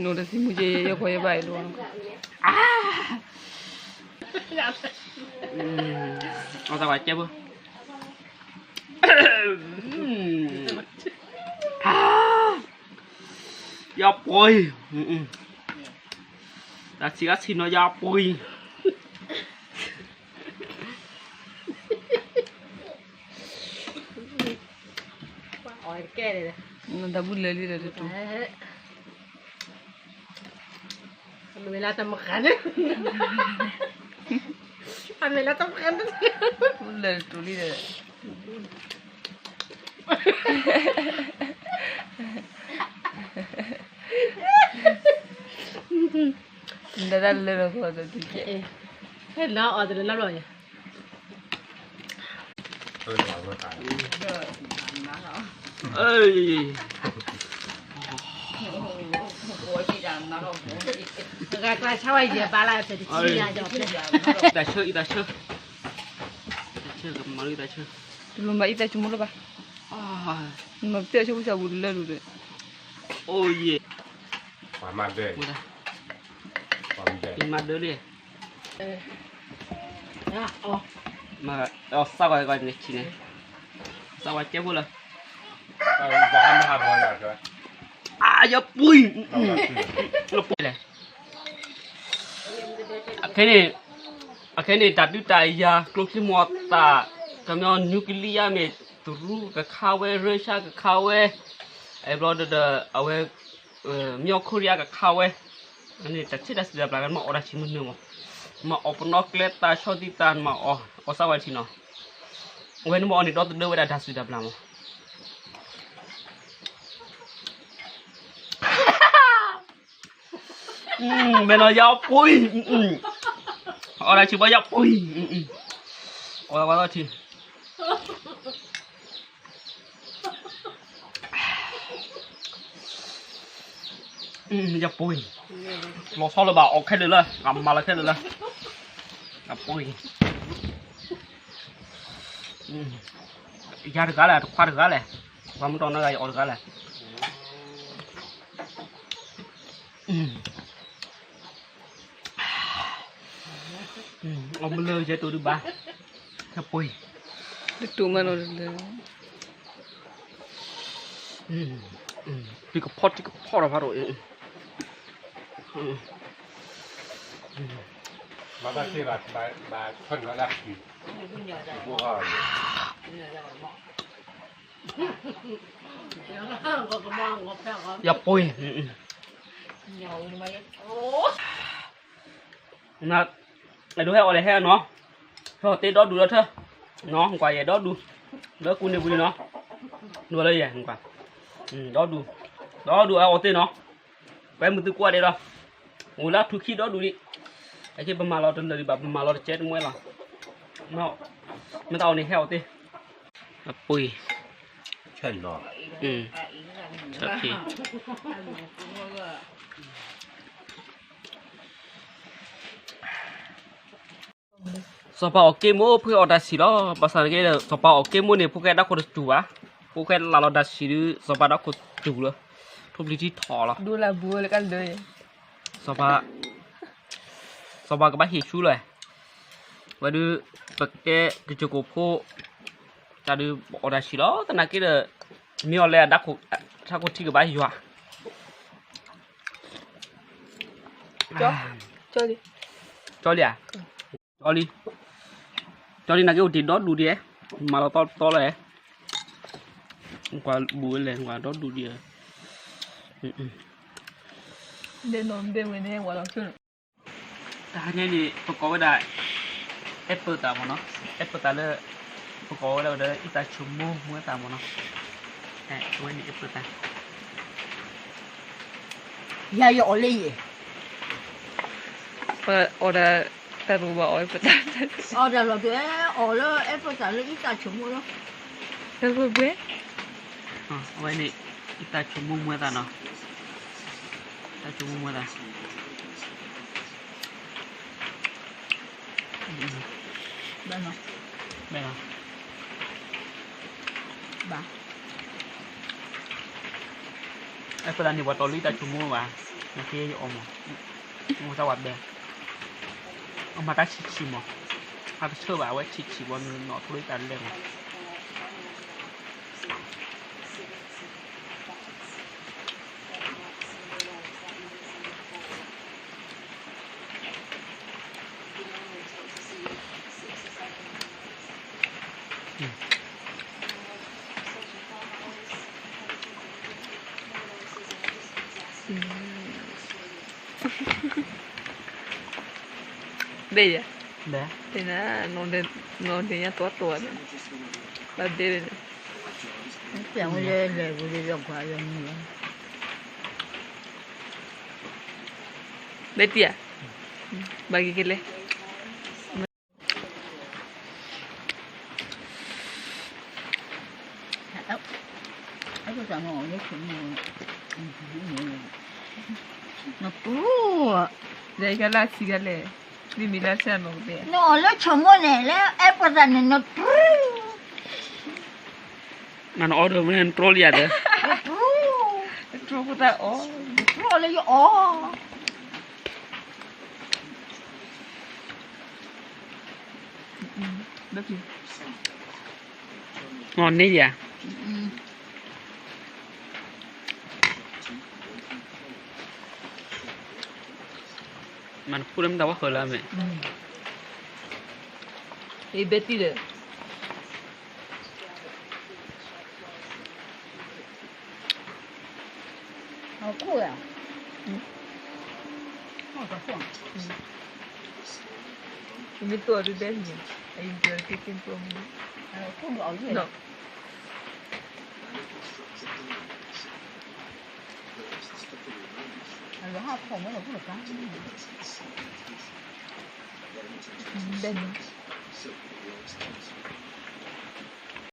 နတသံမူကဲ ယဲယဲခွဲယဘၣ်အံၤဒိၣ်. အသးဝဲကဲဘၣ်. ယပှ့ၤ, တၢ်ဆံးအဆံးနီၤ ယပှ့ၤ. နတၢ်ဘူၣ်လၢာ်လံဒီးတတူၢ်, အမ့ၢ်လၢတမုၢ်ဃၢ်န့ၣ်, အမ့ၢ်လၢတမုၢ်ဃၢ်န့ၣ်, ဘူၣ်လၢာ်တတူၢ်လံဒီး နတၢ်လၢာ်လီၤသီတကဲ, ဟဲလီၤအီၤတလၢလီၤဘျီယၤ. တၢ်ဆၢ အံၤတၢ်ဆၢ, တၢ်ဆၢကမၤလၢတၢ်ဆၢ, တလိၣ်ဘၣ်အံၤတၢ်ဆိကမိၣ်လၢၤဘၣ်, နမၤပတဲအဆိကမိၣ်ဆၢဝံၤလၢာ်လံဒီး, အိၣ်ယဲ, မၤဒၢလံ, မၤအီၣ်စၢ်ဂီၤဂီၤန့ၣ်ဆံးန့ၣ်, စၢ်ဂီၤကဲဖိလၢ, အယပှ့ၤ, ပှ့ၤလဲၣ်. အခဲန့ၣ်, အခဲန့ၣ် တၢ်ဒုးတၢ်ယၤ ကျိချံမျိာ်သၣ်, ကမီၤ nuclear မ့ၢ်တရူးကခါဝဲ, Russia ကခါဝဲ, အဘျီဒီး အဝဲ မြောက်ကိုရီးယား ကခါဝဲ, န့ၣ် တၢ်ဆံးတၢ်ဆံးတၢ်ဘျါ မၤအီၣ်တၢ်ဆံးမုၢ်နုာ်မး, မၤအီၣ်ပနီၣ်ကျဲသၣ် ဆီဒံသၣ် မၤအီၣ် အီၣ်စၢ်ဝဲထံနီၤ, အဝဲန့ၣ်မၤအီၣ်န့ၣ်ဒီသဒၢဝဲဒၣ်တၢ်ဆံးတၢ်ဘျါမး. မဲာ်နီၤယပှ့ၤ, အီၣ်တၢ်ဆံးဘၣ်ယပှ့ၤ, အီၣ်ဝဲထံ, ယပှ့ၤ, လီၤဆီလၢၤဘၣ် အီၣ်ခဲလၢာ်လၢ, အမၤလီၤခဲလၢာ်လၢ, ယပှ့ၤ, ယၤတဂၤလဲၣ် တခွါတဂၤလဲၣ်, ပှၤမုၢ်တီၢ်နီၢ်ဂၤ ယအီၣ်တဂၤလဲၣ်. အီၣ်မ့ၢ်လၢယဲတိၤဒုးဘၣ်, ယပှ့ၤ, တတူၢ်မးနီၤလၢ, တံကဖီၣ်တံကဖီၣ်ဒီးဖးဒိၣ်အံၤ, မၤဘၣ်သ့ဘၣ်, ဘၣ်ထွဲနုာ်လၢ, ယပှ့ၤ, အဲဒိးဟဲအီၣ်လဲၣ်ဟဲနီၤ, ဟဲအီၣ်သ့ဒီဒူၣ်လၢထၢ, နီၤ ကွၢ်ယဲဒီဒူၣ်, လၢကူန့ၣ်ဝံၤနီၤ, ဒိးလၢယဲ, ဒီဒူၣ်, ဒီဒူၣ်အီၣ်သ့နီၤ, ပှဲမုၢ်သုကွၢ်ဒဲးဒီး, အိၣ်လၢထူခံဒီဒူၣ်ဒံး, အက့ပမၤလီၤတလၢာ်ဒံးဘၣ် ပမၤလီၤတကဲတမှဲလီၤ, မ့ၢ်တၢ်အီၣ်န့ၣ်ဟဲအီၣ်သ့, အပှ့ၤ, ဆၢနီၤ, ဆၢဖံ စီၤပၤအီၣ်က့မိၣ် ဖိၣ်ဃဲအီၣ်တၢ်ဆံးလီၤ. ဘၣ်ဆၣ်တက့ၢ်ဒီး စီၤပၤအီၣ်က့မိၣ်န့ၣ် ဖိၣ်ဃဲတၢ်ခိၣ်တစူၢ်ဘၣ်. ဖိၣ်ဃဲလၢလီၤတၢ်ဆံးဒီး စီၤပၤတၢ်ခိၣ်စူၢ်လီၤ. ထိၣ်ဖျံးထံထီၣ်လီၤ. ဒိလၢဘူးလၢကလၢာ်. စီၤပၤ, စီၤပၤကဘၣ်ဟ့ၣ်ဆူလီၤ. ဝဲဒုး ပကဲကစၢၢ်ကိၣ်ဖိ တၢ်ဒုးအီၣ်တၢ်ဆံးလီၤ. သနာ်က့ဒီး မ့ၢ်အီၤလဲၣ် တၢ်ခိၣ်ထံကဘၣ်ယွၤ. ကၠီလံဧါ, ကၠီလံ, ကၠီလံ နာ်က့အိၣ်တ့ၢ်ဒီဒူၣ်ဒံး, မၤလီၤသီသီလီၤဧါ. ကွၢ်ဘူးဝဲလဲၣ် ကွၢ်ဒီဒူၣ်ဒံးဧါ. တဟါညါန့ၣ် ပကိးဝဲဒၣ် အဲၣ်ပၢၢ်သးမ့ၢ်နီၤ, အဲၣ်ပၢၢ်သးလၢ ပကိးဝဲဒၣ်ဝဲဒီး အံသးဆိကမိၣ်မူသးမ့ၢ်နီၤ, အဝဲန့ၣ်အဲၣ်ပၢၢ်သး ယၤယအီၣ်လၢယဲၢ်, ပအီၣ်ဒၣ် တၢ်တအိၣ်ဘၣ်အီၣ်အဲၣ်ပၢၢ်သး, အီၣ်ဒၣ်လီၤဒုး အီၣ်လၢအဲၣ်ပၢၢ်သးလၢအံသးဆိကမိၣ်လီၤ. တၢ်ဘှဲဘှဲ, အဝဲန့ၣ် အံသးဆိကမိၣ်မူသးနီၤ. တၢ်ဆိကမိၣ်မ့ၢ်သး, ဘၣ်နီၤ, ဘၣ်နီၤ, ဘၣ်, အဃိသတးန့ၣ် ပှၤတီလၢတၢ်ဆိကမိၣ်ဘၣ်, နက့ယအီမး, မ့ၢ်တၢ်ဝဲဘဲ, အမၤတၢ်ဆံးဆံးမး, အတဆၢဘၣ် အဝဲဆံးဆံးဘၣ် နနီၢ်ထူလၢတၢ်လဲၢ်မး ဘဲယၤ, တဲနၤ, နီၢ်ဒ့ညါတီတီန့ၣ်, ဘၣ်ဘဲဝဲန့ၣ်, ပျံၤဝဲလဲၣ်လဲၣ်ဝဲလဲၣ်လဲၣ်ကွၢ်ယၤမုၢ်လီၤ, ဘဲတံၢ်ဧါ, ဘၣ်က့ၤကလဲၣ် နပူၤ, ဒီးကလၢဆံးကလဲၣ်, မ့မ့ၢ်လၢဆဲးမ့ၢ်ကတဲ, နအီၣ်လၢဆိမိၣ်န့ၣ် လၢအဲၣ်ပှၤသးန့ၣ် နပူၤ, နအီၣ်ဒီးမ့ၢ်နတြီလံဧါဒီး, နပူၤ, နတြီဖိသၣ်အီၣ်, နတြီလၢယအီၣ် အီၣ်န့ၣ်ယၤ, မၤနဖိလၢမ့ၢ်တၢ်ဝဲဃၢၤလၢအမဲာ်, အဘဲတံၢ်ဒီး အခိၣ်ဧါ, အခိၣ်, မ့ၢ်တိၢ်ဒုးဒဲန့ၣ်, အအံၤကက့ၤက့ၤတိၢ်မ့ၢ်, အခိၣ်မ့ၢ်အီၤယဲၢ်, အလီၤဟးဖီၣ်မ့ၢ်လီၤခိၣ်လီၤကါ, ဒဲန့ၣ်